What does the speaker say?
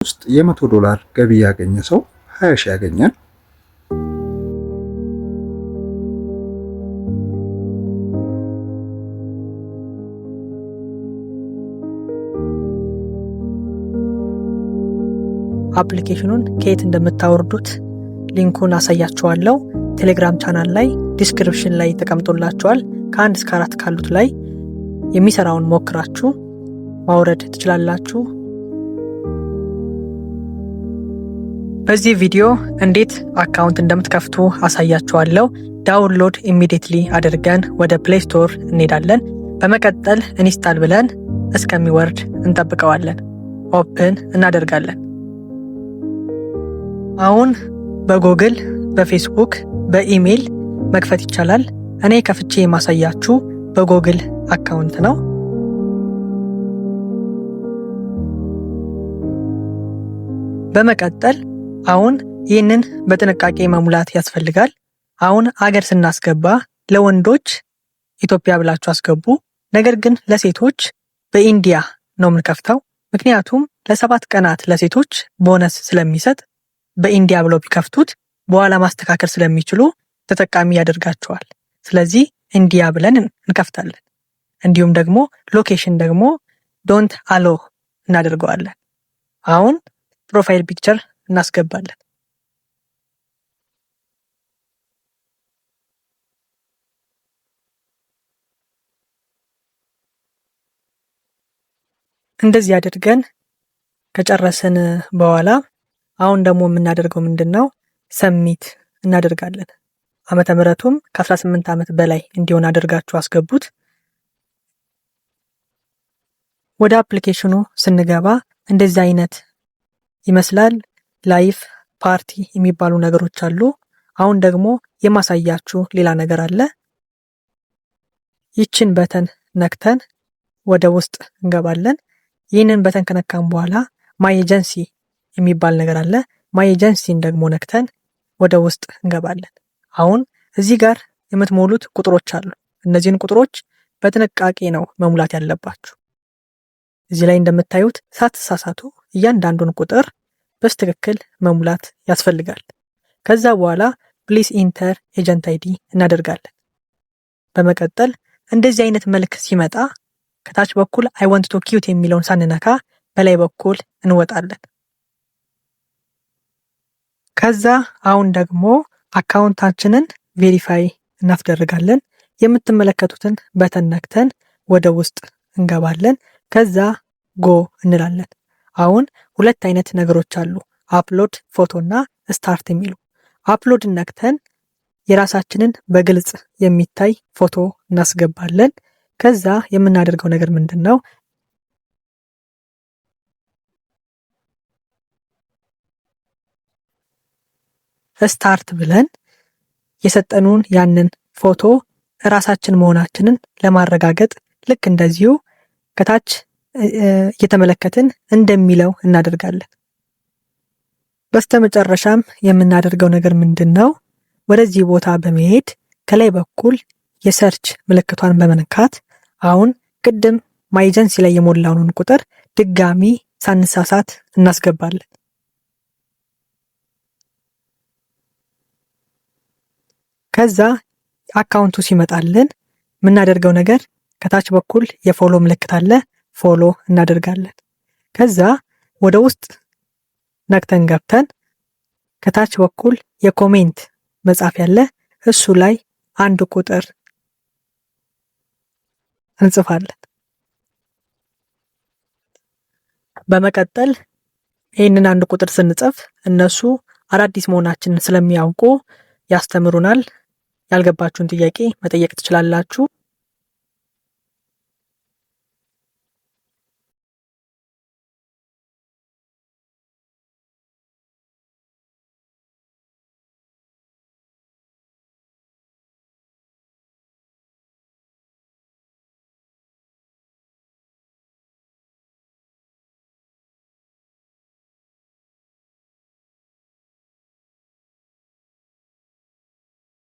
ውስጥ የ100 ዶላር ገቢ ያገኘ ሰው 20 ሺህ ያገኛል። Application ኑን ከየት እንደምታወርዱት link ኡን አሳያችኋለሁ። ቴሌግራም ቻናል ላይ description ላይ ተቀምጦላችኋል። ከ1 እስከ 4 ካሉት ላይ የሚሰራውን ሞክራችሁ ማውረድ ትችላላችሁ። በዚህ ቪዲዮ እንዴት account እንደምትከፍቱ አሳያችኋለሁ። Download immediately አድርገን ወደ Play Store እንሄዳለን። በመቀጠል install ብለን እስከሚወርድ እንጠብቀዋለን። Open እናደርጋለን። አሁን በ Google፣ በ Facebook፣ በ email መክፈት ይቻላል። እኔ ከፍቼ የማሳያችሁ በ Google account ነው። በመቀጠል አሁን ይህንን በጥንቃቄ መሙላት ያስፈልጋል። አሁን አገር ስናስገባ ለወንዶች ኢትዮጵያ ብላችሁ አስገቡ። ነገር ግን ለሴቶች በ India ነው የምንከፍተው። ምክንያቱም ለ7 ቀናት ለሴቶች ቦነስ ስለሚሰጥ በ India ብለው ቢከፍቱት በኋላ ማስተካከል ስለሚችሉ ተጠቃሚ ያደርጋቸዋል። ስለዚህ India ብለን እንከፍታለን። እንዲሁም ደግሞ location ደግሞ don't allow እናደርገዋለን። አሁን profile picture እናስገባለን። እንደዚህ አድርገን ከጨረስን በኋላ አሁን ደግሞ የምናደርገው ምንድን ነው? Submit እናደርጋለን። ዓመተ ምሕረቱም ከ18 ዓመት በላይ እንዲሆን አድርጋችሁ አስገቡት። ወደ application ኑ ስንገባ እንደዚህ አይነት ይመስላል። Life፣ party የሚባሉ ነገሮች አሉ። አሁን ደግሞ የማሳያችሁ ሌላ ነገር አለ። ይችን button ነክተን ወደ ውስጥ እንገባለን። ይህንን button ከነካን በኋላ my agency የሚባል ነገር አለ። My agency ን ደግሞ ነክተን ወደ ውስጥ እንገባለን። አሁን እዚህ ጋር የምትሞሉት ቁጥሮች አሉ። እነዚህን ቁጥሮች በጥንቃቄ ነው መሙላት ያለባችሁ። እዚህ ላይ እንደምታዩት ሳትሳሳቱ እያንዳንዱን ቁጥር በትክክል መሙላት ያስፈልጋል። ከዛ በኋላ please enter agent ID እናደርጋለን። በመቀጠል እንደዚህ አይነት መልክ ሲመጣ ከታች በኩል I want to quit የሚለውን ሳንነካ በላይ በኩል እንወጣለን። ከዛ አሁን ደግሞ account ኣችንን verify እናስደርጋለን። የምትመለከቱትን button ነክተን ወደ ውስጥ እንገባለን። ከዛ go እንላለን። አሁን ሁለት አይነት ነገሮች አሉ፣ upload photo እና start የሚሉ። Upload ነክተን የራሳችንን በግልጽ የሚታይ ፎቶ እናስገባለን። ከዛ የምናደርገው ነገር ምንድን ነው? Start ብለን የሰጠኑን ያንን ፎቶ እራሳችን መሆናችንን ለማረጋገጥ ልክ እንደዚሁ ከታች እየተመለከትን እንደሚለው እናደርጋለን። በስተመጨረሻም የምናደርገው ነገር ምንድን ነው? ወደዚህ ቦታ በመሄድ ከላይ በኩል የ search ምልክቷን በመንካት አሁን ቅድም my agency ላይ የሞላነውን ቁጥር ድጋሚ ሳንሳሳት እናስገባለን። ከዛ account ኡ ሲመጣልን የምናደርገው ነገር ከታች በኩል የ follow ምልክት አለ፣ follow እናደርጋለን። ከዛ ወደ ውስጥ ነክተን ገብተን ከታች በኩል የ comment መጻፍ ያለ እሱ ላይ አንድ ቁጥር እንጽፋለን። በመቀጠል ይህንን አንድ ቁጥር ስንጽፍ እነሱ አዳዲስ መሆናችንን ስለሚያውቁ ያስተምሩናል። ያልገባችሁን ጥያቄ መጠየቅ ትችላላችሁ።